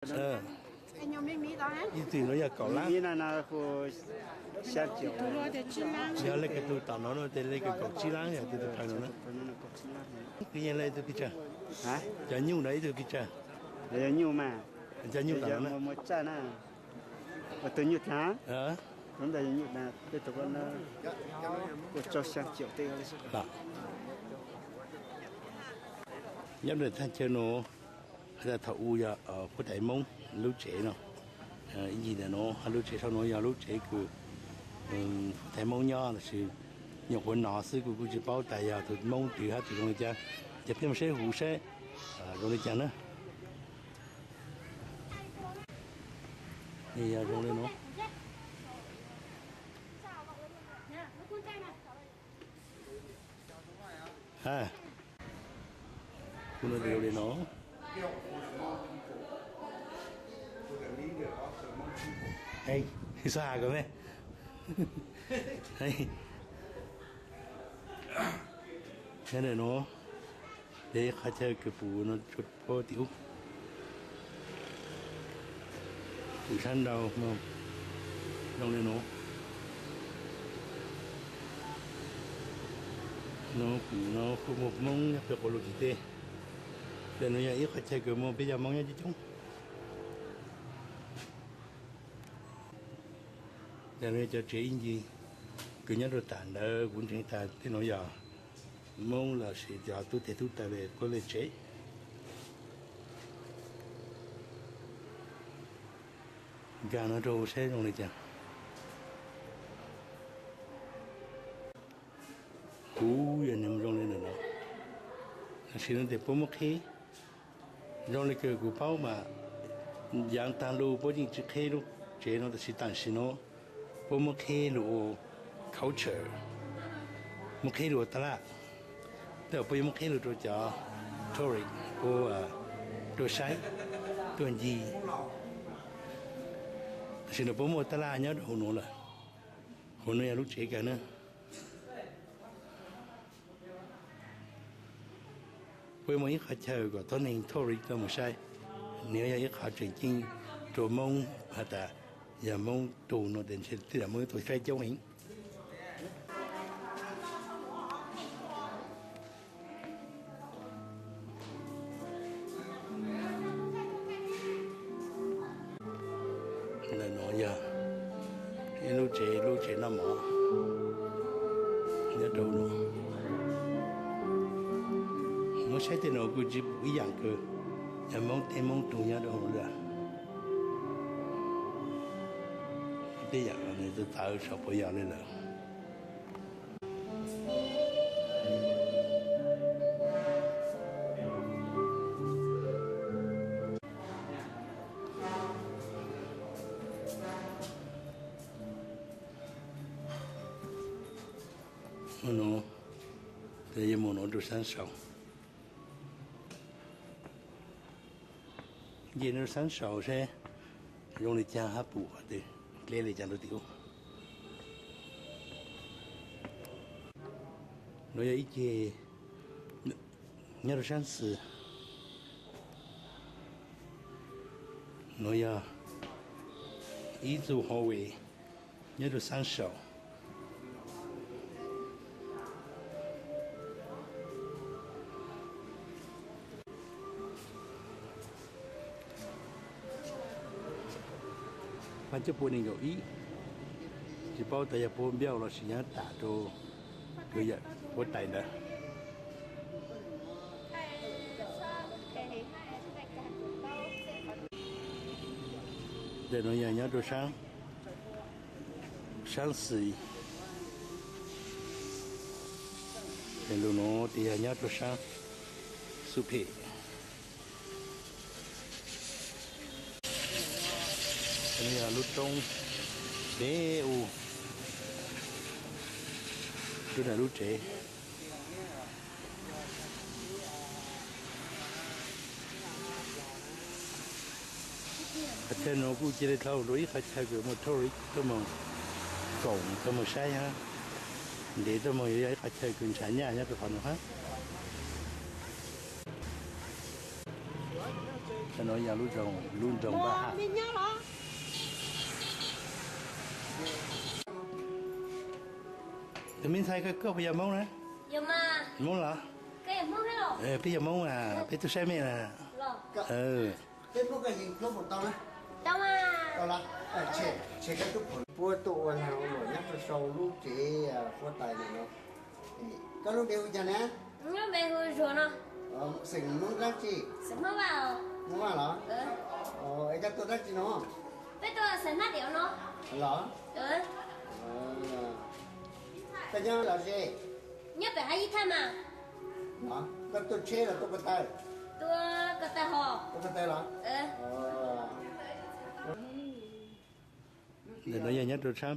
Ib tug no yog kaum lab. Yog leej twg tus tom no no ces leej twg kaum tsib lab yog tus tus phaj no na. Kwv yees le ib tug pis tsawg? Cov nyuj no ib tug pis tsawg? Cov nyuj tom no na. Nyob rau thaj chaw no, hais tias thaum ub yog huab tais Hmoob lub tsev no. Ib ncig ntawm no, lub tsev saum no yog lub tsev kws huab tais Hmoob nyob, tab sis nyuam qhuav hnov xwb, kuv kuj tsis paub tas yog tus Hmoob twg hab tus zoo li cas. Ces peb mus saib huv saib zoo li cas na. Yog zoo li no. Kuv no zoo li no. Xob has ko me. Nyob ntawm no, yog ib qhov chaw kws pum no, pum tim ub, pum sab nraud, zoo li no. No pum no kuj muaj Hmoob nyob pem quav lus tim tej. Ntawm no yog ib qhov chaw kws muaj peb cov Hmoob nyob coob coob. Ntawm no yog cov tsev ib ncig kws nyob rau tam ntawd, kuv ntseeg tas tej no yog Hmoob lossis cov tub teg tub taws puab lej tsev. Nkag no rau saib zoo li cas. Kuv yog nws zoo li ntawm no, tam sim no ces puab muab qhib. Zoo li kws kuv paub mas yaav taag lug puab yeej tsis qhib lub tsev no, tab sis tam sim no puab muab qhib lug ua culture, muab qhib lug ua taj laj. Tej zaum puab yuav muab qhib lug rau cov tourist puab tuaj saib, tuaj ncig. Tam sim no puab muaj taj laj nyob rau huv nuav lawm. Huv nuav yog lub tsev kawg na. Puab muaj ib qhov chaw kom tuab neeg tourist tuaj mus saib. Nws yog ib qhov tseem ceeb rau Moob has tas yog Moob tug no tes ntshe tej zaum Moob tuaj saib coob heev. Ntawm no yog ib lub tsev, lub tsev noj mov nyob rau no. Muab saib tej no kuj tsis pum ib yaam kawg, yog Moob tej Moob tug nyob rau hauv lawm. Tej yaam no nws txawv txawv saum puas yog li lawm. Mus no, tes yuav mus no rau sab saud. Nce rau sab saud seb zoo li cas hab pum qhov twg, dleb li cas rau tim ub. Nuav yog ib ceg nyob rau sab xis. Nuav yog ib txug hallway nyob rau sab saud. Pab cuaj pua nees nkaum ib, tsis paub tas yog puab npiaj lossis nyob tam rau kws yawm huab tais ntawd. Ntawm no yog nyob rau sab, sab xis, es lug nuav tes yog nyob rau sab xub phem. Yog lub roob pem u, lub ntawm lub tsev. Qhov chaw no kuj cia li dlhau rau ib qhov chaw kws muaj tourist tuaj moog koom tuaj moog saib hab, ntev tuaj moog, yog ib qhov chaw kws ntshaw nyaj nyob rau qhov no hab. No yog lub nroog, lub nroog Npab Haj. Tus me ntxhais, koj puas yog Hmoob na? Hmoob los? Peb yog Hmoob, peb tuaj saib mej na. Puab tuaj ua lag ua luam nyob rau sau lub tsev huab tais no. Koj lub npe hu cas na? Xeem Hmoob dab tsi? Hmoob Vaj los? Es koj tuaj dab tsi no? Los? Koj nyob lom zem? Koj tuaj tsheb los tuaj ko taw? Tuaj ko taw los? Ntawm no yog nyob rau tshab